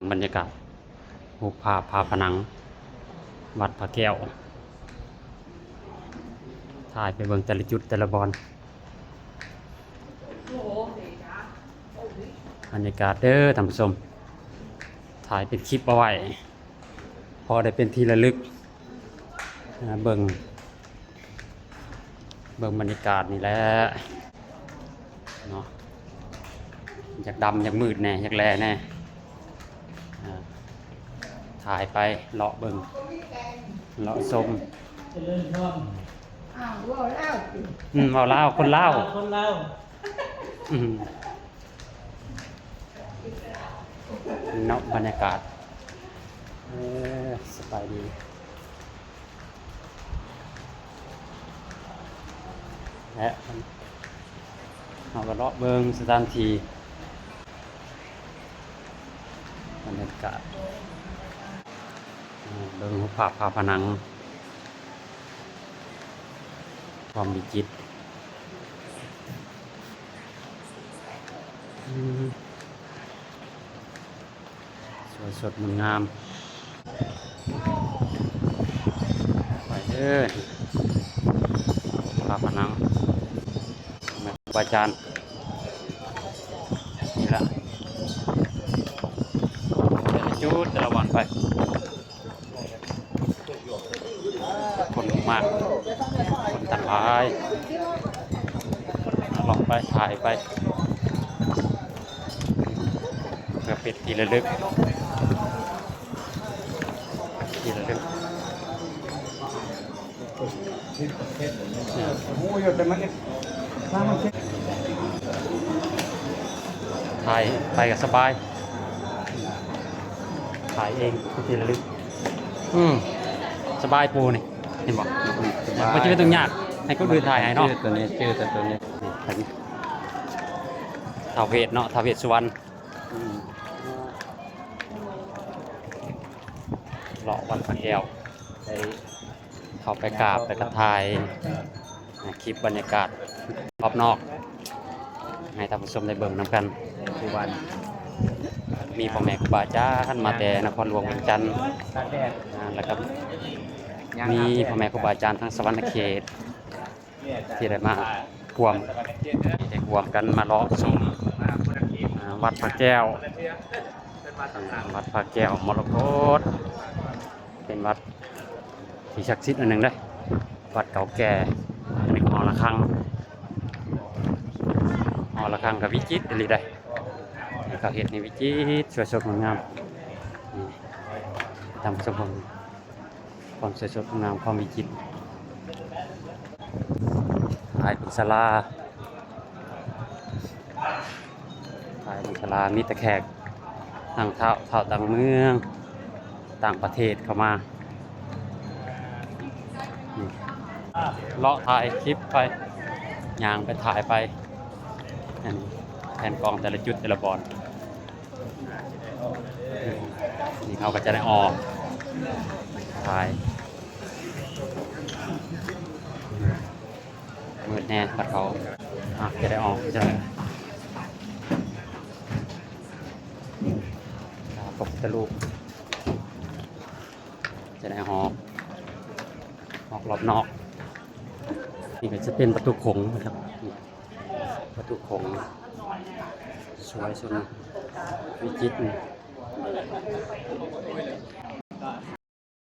ບັນຍາກາດຮູບພາບຝາຜະໜັງວັດພະແກ້ວ ຖ່າຍໄປເບິ່ງແຕ່ລະຈຸດແຕ່ລະບ່ອນ. ບັນຍາກາດເດີທ່ານຜູ້ຊົມ ຖ່າຍເປັນຄລິບເອົາໄວ້ ພໍໄດ້ເປັນທີ່ລະລຶກ ອ່າ ເບິ່ງ ເບິ່ງບັນຍາກາດນີ້ແຫຼະເນາະ ຢາກດຳ ຢາກມືດແດ່ ຢາກແຫຼແດ່ ອ່າ ຖ່າຍໄປເລາະເບິ່ງ ເລາະຊົມ. ເຈະເລີນພອນ. ອ້າວ ເວົ້າລາວຕິ? ອືມ ເວົ້າລາວ ຄົນລາວ ຄົນລາວ. ອືມ ເນາະ ບັນຍາກາດ ເອີ ສະບາຍດີ ແລະ ເຮົາກໍເລາະເບິ່ງສະຖານທີ່ ບັນຍາກາດ ເບິ່ງຮູບພາບຝາຜະໜັງ ຄວາມວິຈິດ ອືມ ສວຍສົດງົດງາມ ໄປເດີ ຝາຜະໜັງ ແມ່ນຄູບາອາຈານ ນີ້ລະ ແຕ່ລະຈຸດແຕ່ລະບ່ອນໄປ. ຄົນມາກ ຄົນຕັ້ງຫຼາຍ ລອງໄປ ຖ່າຍໄປ ເພື່ອເປັນທີ່ລະລຶກ ທີ່ລະລຶກ. ຖ່າຍໄປກໍສະບາຍ ຖ່າຍເອງເປັນທີ່ລະລຶກ. ອືມ ສະບາຍປູນີ້ ເຫັນບໍ່? ອືມ ສະບາຍ ບໍ່ຈຳເປັນຕ້ອງຍາກໃຫ້ຄົນອື່ນຖ່າຍໃຫ້ເນາະ. ຊື່ໂຕນີ້ ຊື່ແຕ່ໂຕນີ້ ນີ້ ທ້າວເວດເນາະ ທ້າວເວດສຸວັນ. ອືມ ເລາະວັດພະແກ້ວ ໄດ້ເຂົ້າໄປກາບ ແລ້ວກໍຖ່າຍ ອ່າ ຄລິບບັນຍາກາດຮອບນອກ ໃຫ້ທ່ານຜູ້ຊົມໄດ້ເບິ່ງນຳກັນ. ຄືວ່າມີພໍ່ແມ່ຄູບາອາຈານມາແຕ່ນະຄອນຫຼວງວຽງຈັນ ອ່າ ແລ້ວກໍມີພໍ່ແມ່ຄູບາອາຈານທາງສະຫວັນນະເຂດ ທີ່ໄດ້ມາຮ່ວມ ທີ່ໄດ້ຮ່ວມກັນມາເລາະຊົມ ອ່າ ວັດພະແກ້ວ ວັດພະແກ້ວມໍລະກົດ ເປັນວັດທີ່ສັກສິດອັນໜຶ່ງເດ້ ວັດເກົ່າແກ່. ອັນນີ້ກໍຫໍລະຄັງ ຫໍລະຄັງກໍວິຈິດອີ່ຫຼີເດ້ ເຂົາເຮັດໃຫ້ວິຈິດ ສວຍສົດງົດງາມ ນີ້ ທ່ານຜູ້ຊົມເບິ່ງ ຄວາມສວຍສົດງົດງາມ ຄວາມວິຈິດ. ຖ່າຍເປັນສາລາ ຖ່າຍເປັນສາລາ ມີແຕ່ແຂກຕ່າງທ້າວ ທ້າວຕ່າງເມືອງ ຕ່າງປະເທດເຂົ້າມາ. ນີ້ ເລາະຖ່າຍຄລິບໄປ ຍ່າງໄປ ຖ່າຍໄປ ແຜ່ນ ແຜ່ນກ້ອງແຕ່ລະຈຸດແຕ່ລະບ່ອນ. ນີ້ເຮົາກໍຈະໄດ້ອອກ ຖ່າຍ ມືດແດ່ບັດເຂົາ ອ່ະ ຈະໄດ້ອອກ ຈະໄດ້ ອ່າ ພະພຸດທະຮູບ ຈະໄດ້ອອກ ອອກລອບນອກ. ນີ້ກໍຈະເປັນປະຕູຂົງນະຄັບ. ປະຕູຂົງ ສວຍສົດ ວິຈິດ ນີ້